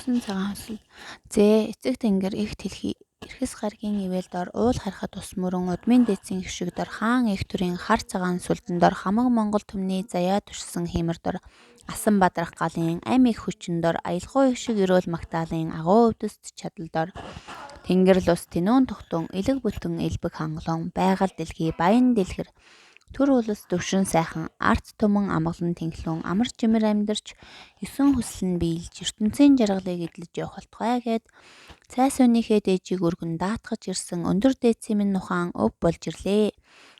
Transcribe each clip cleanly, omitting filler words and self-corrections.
Өрсөн цагаан хөсөл. Зээ эцэг тэнгэр эх дэлхий эрхэс гаригийн ивээлд ор уул харихад ус мөрөн удмын дээдсийн хишиг дор хаан эх төрийн хар цагаан сүлдэн дор хамаг монгол түмний заяа түшсэн хиймор дор асан бадрах галын ам их хүчин дор аялгау хишиг ерөөл магтаалын агуу өвдөст чадал дор тэнгэрэл ус тэнүүн тогтун элэг бүтэн элбэг хангалуун байгаль дэлхий баян дэлгэр Төр улс төвшин сайхан, ард түмэн амгалан тэнхлүүн амар чимэр амьдарч, есөн хүсэл нь биелж, ертөнцийн жаргалыг эдлэж явах болтугай гээд цай суйныхээ дээжийг өргөн даатгаж ирсэн өндөр дээдсийн минь ухаан өв болж ирлээ.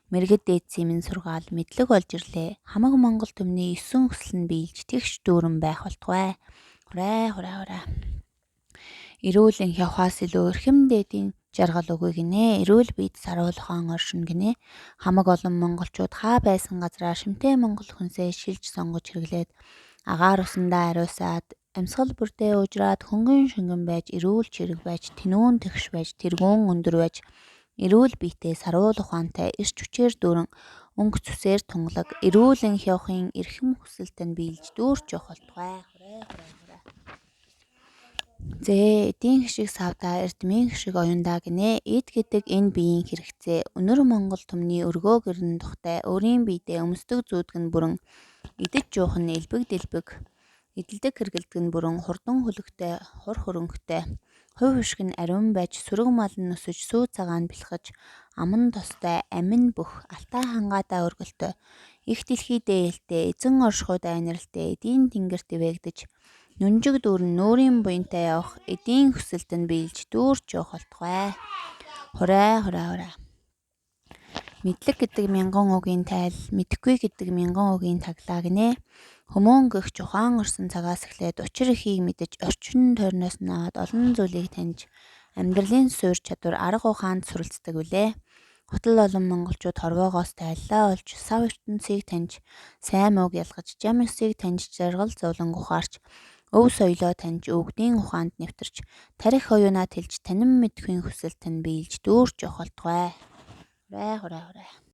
Мэргэд дээдсийн минь сургаал мэдлэг болж ирлээ. Хамаг Монгол түмний есөн хүсэл нь биелж тэгш дүүрэн байх болтугай. Хурай хурай хурай. Эрүүл энх явахаас илүү эрхэм дээдийн жаргал үгүй гинэ. Эрүүл биед саруул ухаан оршино гинэ. Хамаг олон монголчууд хаа байсан газраа шимтэй монгол хүнсээ шилж сонгож хэрэглээд агаар усандаа ариусаад амьсгал бүрдээ уужраад хөнгөн шингэн байж эрүүл чирэг байж тэнүүн тэгш байж тэргүүн өндөр байж эрүүл биетэй саруул ухаантай эрч хүчээр дүүрэн өнгө цүсээр тунгалаг эрүүл энх явахын эрхэм хүсэлт нь биелж дүүрч явах болтугай. Хурай хурай хурай. Зээ эдийн хишиг савдаа эрдмийн хишиг оюундаа гинэ. Эд гэдэг энэ биеийн хэрэгцээ. Өнөр монгол түмний өргөө гэрэн тухтай өөрийн биедээ өмсдөг зүүдэг нь бүрэн идэж жуух нь элбэг дэлбэг эдэлдэг хэргэлдэг нь бүрэн хурдан хөлөгтэй хур хөрөнгөтэй хувь хөшиг нь ариун байж сөрөг мал нь өсөж сүү цагаан бэлхэж ам нь тостой амин бүх алтай хангаадаа өргөлтөй их дэлхий дээлтэй эзэн оршихуйд айнралтай эдийн тэнгэрт ивээгдэж Нүнжиг дүүрэн нүүрийн буянтай явах эдийн хүсэлт нь биелж дүүрч явах болтугай. Хурай хурай хурай. Мэдлэг гэдэг мянган үгийн тайл, мэдэхгүй гэдэг мянган үгийн таглаа гинэ. Хүмүүн гэгч ухаан орсон цагаас эхлээд учир эхийг мэдэж, орчин тойрноос нь аваад олон зүйлийг таньж, амьдралын суурь чадвар, арга ухаанд суралцдаг билээ. Хотол олон монголчууд хорвоогоос тайллаа олж, сав ертөнцийг таньж, сайн мууг ялгаж, жам ёсыг таньж, жаргал зовлон ухаарч, өв соёлоо таньж, өвгдийн ухаанд нэвтэрч, тархи оюунаа тэлж, танин мэдэхүйн хүсэлт нь биелж дүүрч явах болтугай. Хурай хурай хурай.